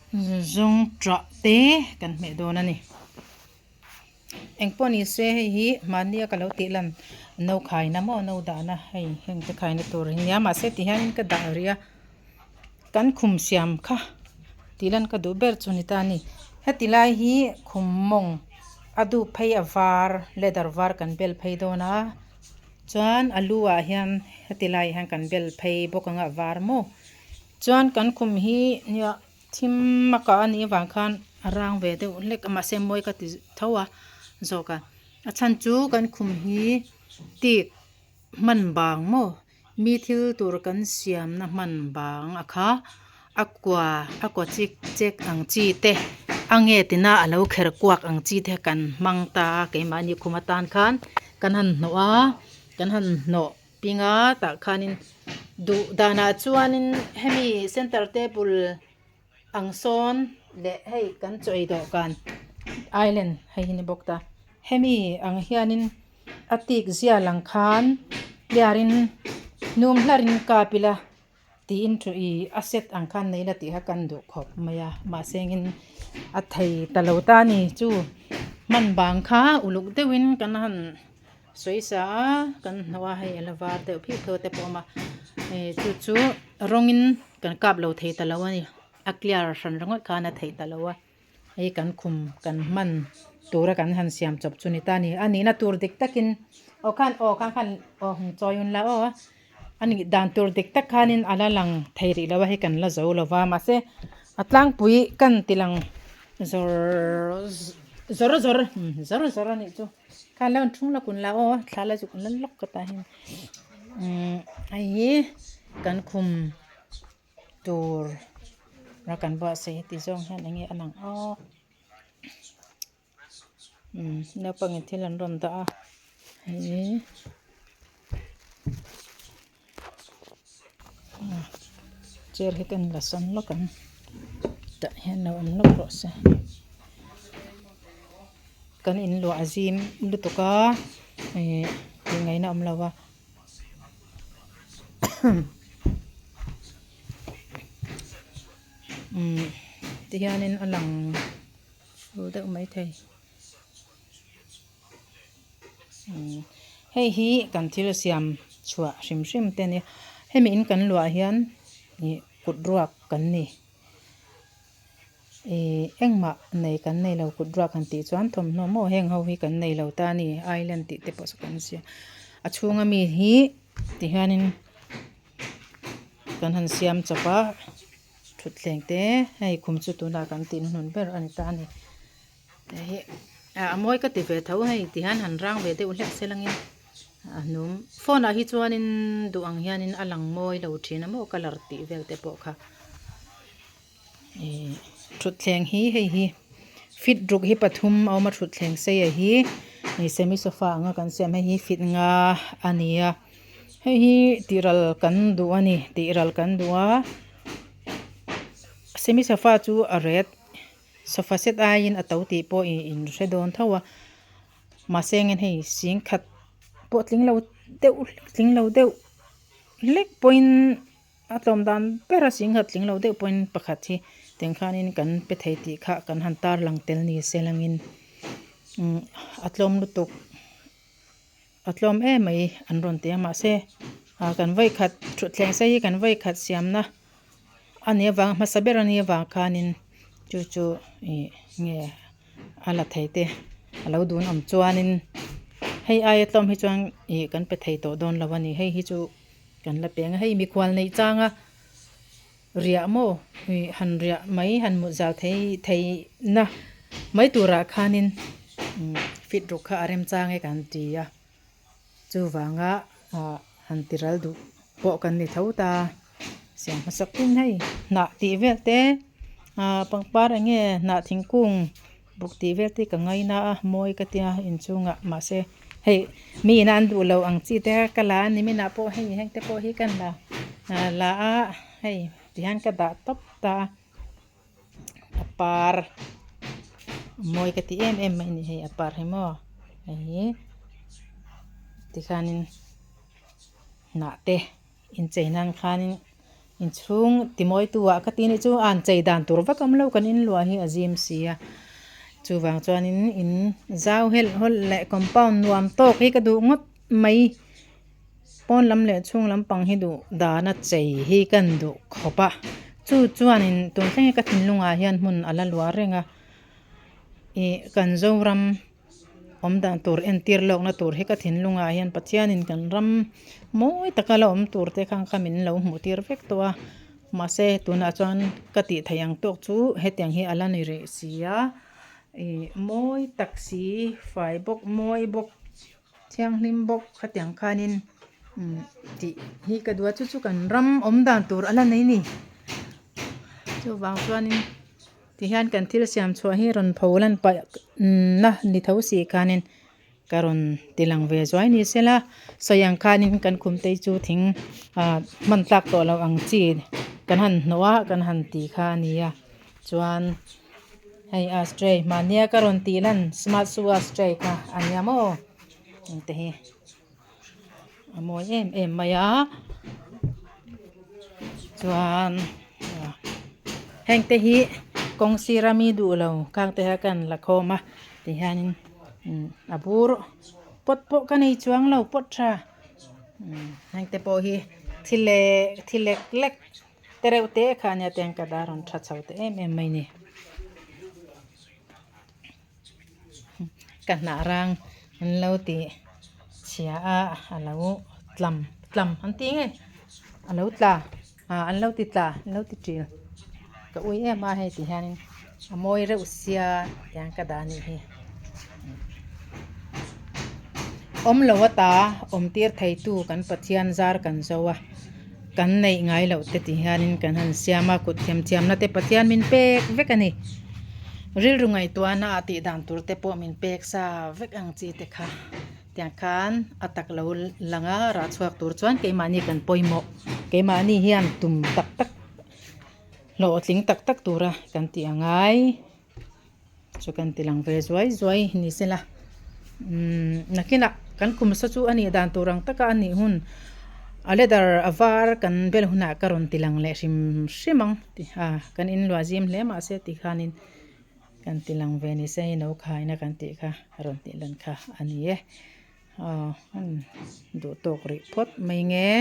Zawngṭah te kan hmeh dawn a ni. Engpawh ni se hei hi mahnia ka lo tih lan no khaina maw no dahna hei heng te khaina tur hi nia mahse ti hianin ka dah rih a kan khum siam kha tih lan ka duh ber chu ni ta a ni. Heti lai hi khum mawng a dup phei a var leather var kan bel phei dawn a chuan a lu ah hian heti laiah hian kan bel phei bawk ang a a var maw. Chuan kan khum hi nia thim a kah a nih avang khan a rang ve deuh hlek a mahse mawi ka ti tho a zawk a a chhan chu kan khum hi tik hman bang maw mi thil tur kan siamna hman bang a kha a kua a kua chik chek ang chi te a nge tina a lo kher kuak ang chi te kan hmang ta a keimahni khum atan khan kan han hnawh a kan han hnawh. Pinga tah khanin duh danah chuanin hemi center table ang sawn leh hei kan chaw ei dawhkan island hei hi ni bawk ta hemi ang hianin a tik zia lang khan clear in hnum hlarin kap ila tiin thu ih a set ang khan nei la tih kha kan duh khawp mai a mahse engin a thei ta lo ta a ni chu hman bang kha uluk deuhin kan han sawi sa a kan hnawh a hei a la var deuh phiuh phiuh te pawh a awm a ih chu chu rawngin kan kap lo thei ta lo a ni a clear hran ringawt khan a theih ta lo a. Hei kan khum kan hman tura kan han siam chawp chu ni ta a ni. A nihna tur dik takin aw khan aw khan khan aw hung chawi un la aw a nih dan tur dik tak khanin a la lang thei rih lo a hei kan la zo lo va mahse a tlangpui kan ti lang zawr zawr zawr zawr zawr a nih chu khan lo thung la kun la aw thla la zuk la lawk ka ta hian umm hei hi kan khum. Tur a kan buatsaih heti zawng hian eng nge a lang awk umm naupangin thil an rawn dah a hei chair hi kan la sawn lawk ang tah hian lo awm lawk rawh se kan inluah a zim lutuk a ih tih ngaihna awm lo a. Umm tihianin a lang ful deuh maithei umm hei hi kan thil siam chhuah hrim hrim te a nia hemi in kan luah hian ih kut ruak kan ni. Ihh engmah nei kan nei lo kut ruak han tih chuan thawmhnaw maw heng ho hi kan nei lo ta a ni island tih te pawh saw kan siam a chhunga mi hi ti hianin kan han siam chawp a thutthleng te hei khum chu tunah kan tih hnuhnun ber a ni ta a ni hei hi a mawi ka ti ve tho hei ti hian han rang ve deuh hlek se langin a hnung phone ah hi chuanin duh ang hianin a lang mawi lo thin a maw colour tih vel te pawh kha. Ihh thutthleng hi hei hi fit ruk hi pathum a awm a thutthleng sei a hi ih semi sofa anga kan siam hei hi fit nga a ni a hei hi tih ral kan duh a ni tih ral kan duh a semi sofa chu a ret sofa set aiin a to tih pawh ih in hre dawn tho a mahse engin hei singkhat pawh tling lo deuh tling lo deuh hlek pawhin. A tlawm dan ber a singhat tling lo deuh pawhin pakhat hi tiang khanin kan pe thei tih kha kan han tar lang tel ni se langin umm a tlawm lutuk a tlawm em mai an rawn ti a mahse ah kan vawikhat thutthleng sei hi kan vawikhat siamna a nih avang hmasa ber a nih avang khanin chu chu ih nge a la thei te a lo dun awm chuanin hei aia tlawm hi chuan ih kan pe thei tawh dawn lo a ni hei hi chu. Kan la peng a, hei mikhual neih changa riah maw ih han riah mai han mut zal thei thei na mai turah khanin umm fit ruk kha a remchang e kan ti a, chuvanga ah han ti ral duh pawh kan ni tho ta, siam hmasak in hei hnah tih vel te ah pangpar eng nge hnah thingkung buk tih vel te ka ngaina a mawi ka tia inchungah mahse. Hei mi ina an duh loh ang chi te ka la a ni minah pawh hei heng te pawh hi ka la la a hei tihian ka dah tawp ta a a par mawi ka ti em em mai a ni hei a par hi maw hei hi tikhanin hnah te inchei nan khanin. Inchhung timawitu ah ka ti nih chu an chei dan tur vak awm lo kan inluah hi a zim si a. Chuvang chuanin in zau helh hawlh leh compound nuam tawk hi ka duh ngawt mai. Pawn lam leh chhung lampang hi duh dana chei hi kan duh khawp a. Chu chuanin tun thleng hi ka thinlungah hian hmun a la luah reng a. Ih kan Zoram awm dan tur entir lawkna tur hi ka thinlungah hian Pathianin kan ram mawi taka la awm tur te khan kha min lo hmuh tir vek tawh a. Mahse tunah chuan ka tih theih ang tawk chu hetiang hi a la ni rih si a. Ih mawi tak si fai bawk mawi bawk. Thianghlim bawk khatiang khanin umm tih hi ka duh a chu chu kan ram awm dan tur a la nei ni chuvang chuanin tihian kan thil siam chhuah hi rawn pho lan paih na ni tho si khanin ka rawn ti lang ve zuai ni sela sawi ang khanin kan khum te chu thing ah hman tlak tawh loh ang chi kan han hnawh a kan han ti kha a ni a chuan. Hei ashtray mahnia ka rawn tih lan smart shoe ashtray kha a nia maw eng te hi a mawi em em mai a chuan heng te hi kawng sira mi duh lo khang te kha kan la khawm a ti hianin a bur pot pawh ka nei chuang lo pot tha heng te pawh hi thil leh thil lek lek. Te reuh te kha ania te ang ka dar rawn tha chho ta em em mai ni. Ka hnah rang an lo ti chhia a a lo tlam tlam an ti nge a lo tla ah an lo ti tla an lo ti ṭil ka ui em a hei ti hianin a mawi reuh sia tiang ka dah anih hi. Awm lo ata awm tir theitu kan Pathian zar kan zo a. Kan neih ngai loh te ti hianin kan han siam a, kut thiamthiamna te Pathian min pek vek a ni. Rilru ngaihtuahna ah tih dan tur te pawh min pek sa vek ang chi te kha. Tiang khan a tak lo lang a, rah chhuak tur chuan keimahni kan pawimawh. Keimahni hian tum tak tak, hlawhtling tak tak tura kan tih a ngai. Chu kan ti lang ve zuai zuai ni sela umm nakinah kan kum sa chu a nih dan tur ang taka a nih hun a leather a var kan bel hunah ka rawn ti lang leh hrim hrim ang a kan inluah zim hle mahse ti khanin kan ti lang ve ni se no khaina kan tih kha a rawn tih lan kha a ni e aw duh tawk rih phawt mai nge.